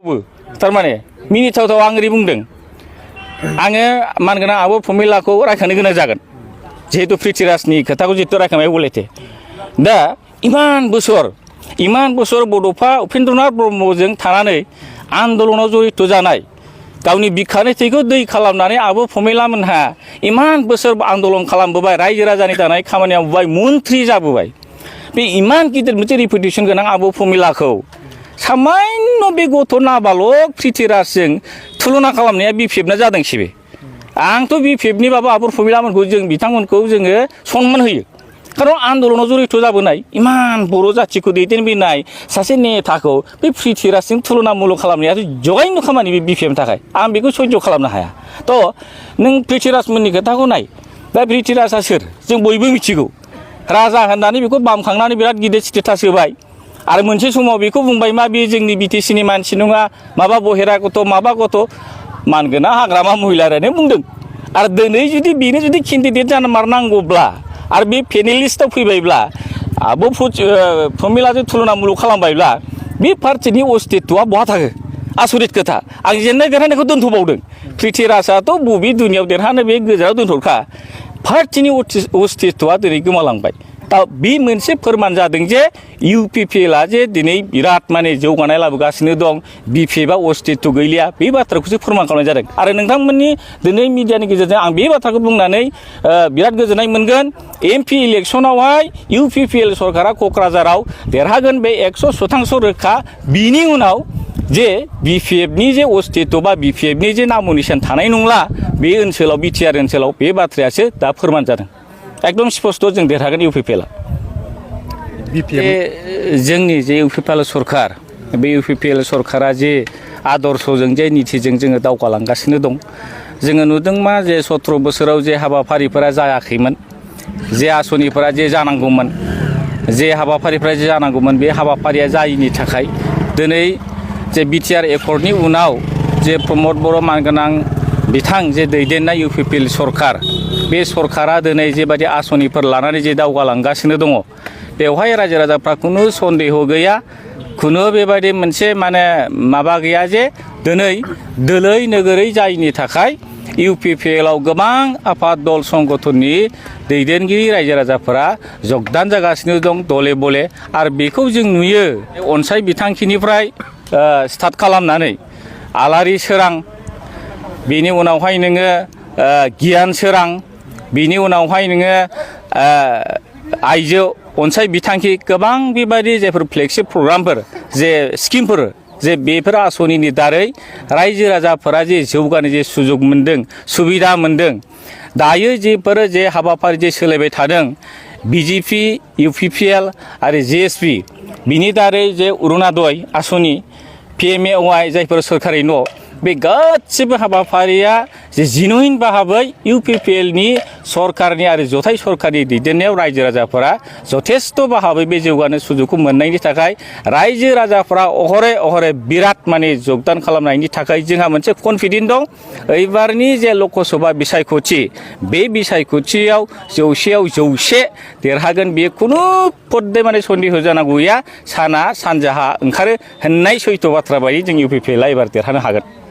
थारमाने मिनिथावथाव आं ओरै बुंदों आङो मानगोनां आब' प्रमिलाखौ रायखांनो गोनां जागोन जिहेतु पृथ्वीराजनि खोथाखौ जिहेतु रायखांबाय गलायथे दा इमान बोसोर बड'फा उपेन्द्रनाथ ब्रह्मजों थानानै आन्दलनाव जड़ित जानाय गावनि बिखानि थैखौ दै खालामनानै आब' प्रमिला मोनहा इमान बोसोर आन्दलन खालामबोबाय रायजो राजानि थानाय खामानि मावबोबाय मन्थ्रि जाबोबाय बे इमान गिदिर मोनसे रिपुटेसन गोनां आब' प्रमिलाखौ सामान्य बे गथ' नाबालक पृथ्वीराजजों तुलना खालामनाया बिपिएफना जादों सिबे आंथ' बिपिएफनिबाबो आब' प्रमिलामोनखौ जों बिथांमोनखौ जोङो सनमान होयो खारन आन्दलनाव जड़ित जाबोनाय इमान बर' जाथिखौ दैदेनबोनाय सासे नेताखौ बे पृथ्वीराजजों तुलनामुलक खालामनाया जगायनो खामानि बे बिपिएफनि थाखाय आं बेखौ सयज' खालामनो हाया थ' नों पृथ्वीराजमोननि खोथाखौ नाय दा पृथ्वीराजा सोर जों बयबो मिथिगौ राजा होननानै बेखौ बामखांनानै बिराद गिदिर स्टेटास होबाय आरो मोनसे समाव बेखौ बुंबाय मा बे जोंनि बिटिसिनि मानसि नङा माबा बहेरा गथ' माबा गथ' मानगोनां हाग्रामा महिलायानो बुंदों आरो दिनै जुदि बेनो जुदि केन्डिडेट जानो मारनांगौब्ला आरो बे पेनेलिस्टआव फैबायब्ला आब' प्रमिलाजों तुलनामुलक खालामबायब्ला बे पार्टिनि अस्तित्वआ बहा थाखो आसरित खोथा आं जेननाय देरहानायखौ दोनथ'बावदों पृथ्वीराजआथ' बबे दुनियाव देरहानो बे गोजानाव दोनथ'खा पार्टिनि अस्तित्वआ दिनै गोमालांबाय दा बे मोनसे फोरमान जादों जे इउपिपिएलआ जे दिनै बिराद माने जौगानाय लाबोगासिनो दं बिपिएफआ अस्तित्व गैलिया बे बाथ्राखौसो फोरमान खालामनाय जादों आरो नोंथांमोननि दिनै मिडियानि गेजेरजों आं बे बाथ्राखौ बुंनानै बिराद गोजोननाय मोनगोन एमपि इलेक्सनावहाय इउपिपिएल सरकारा क'क्राझाराव देरहागोन बे 100% रोखा बिनि उनाव जे बिपिएफनि जे अस्तित्व बा बिपिएफनि जे नामनिसान थानाय नंला बे ओनसोलाव बिटिआर ओनसोलाव बे बाथ्रायासो दा फोरमान जादों एकदम स्पस्ट जों देरहागोन इउपिपिएलआ जोंनि जे इउपिपिएल सरकार बे इउपिपिएल सरकारा जे आदर्शजों जे नितिजों जोङो दावगालांगासिनो दं जोङो नुदों मा जे 17 बोसोराव जे हाबाफारिफोरा जायाखैमोन जे आसनिफोरा जे जानांगौमोन जे हाबाफारिफोरा जे जानांगौमोन बे हाबाफारिया जायैनि थाखाय दिनै जे बिटिआर एकर्डनि उनाव जे प्रमद बर' मानगोनां बिथां जे दैदेननाय इउपिपिएल सरकार बे सरकारा दिनै जेबायदि आसनिफोर लानानै जे दावगालांगासिनो दङ बेवहाय रायजो राजाफ्रा खुनु सन्देह गैया खुनु बेबायदि मोनसे माने माबा गैया जे दिनै दोलै नोगोरै जायैनि थाखाय इउपिपिएलआव गोबां आफाद दल संगठननि दैदेनगिरि रायजो राजाफोरा जगदान जागासिनो दं दले बले आरो बेखौ जों नुयो अनसाय बिथांखिनिफ्राय स्टार्ट खालामनानै आलारि सोरां बेनि उनावहाय नोङो गियान सोरां बिनि उनावहाय नोङो आइजो अनसाय बिथांखि गोबां बेबायदि जेफोर फ्लेगशिप प्रग्रामफोर जे स्किमफोर जे बेफोर आसनिनि दारै रायजो राजाफोरा जे जौगानो जे सुजुग मोन्दों सुबिदा मोन्दों दायो जेफोर जे हाबाफारि जे सोलायबाय थादों बिजेपि इउपिपिएल आरो जिएसपि बिनि दारै जे अरुणोदय आसनि पिएमएवाइ जायफोर सोरखारि न' बे गासिबो हाबाफारिया जे जिनुइन भाबै इउपिपिएलनि सरकारनि आरो जथाय सरकारनि दैदेननायाव रायजो राजाफोरा जथेस्थ' भाबै बे जौगानो सुजुगखौ मोननायनि थाखाय रायजो राजाफोरा अहरे बिराद माने जगदान खालामनायनि थाखाय जोंहा मोनसे कनफिडेन्ट दं एबारनि जे लकसभा बिसायख'थि बे बिसायख'थियाव 100आव 100 देरहागोन बे खुनु पदे माने सन्देह जानांगौ गैया साना सानजाहा ओंखारो होननाय सैथ' बाथ्रा बायदि जों इउपिपिएलआ एबार देरहानो हागोन।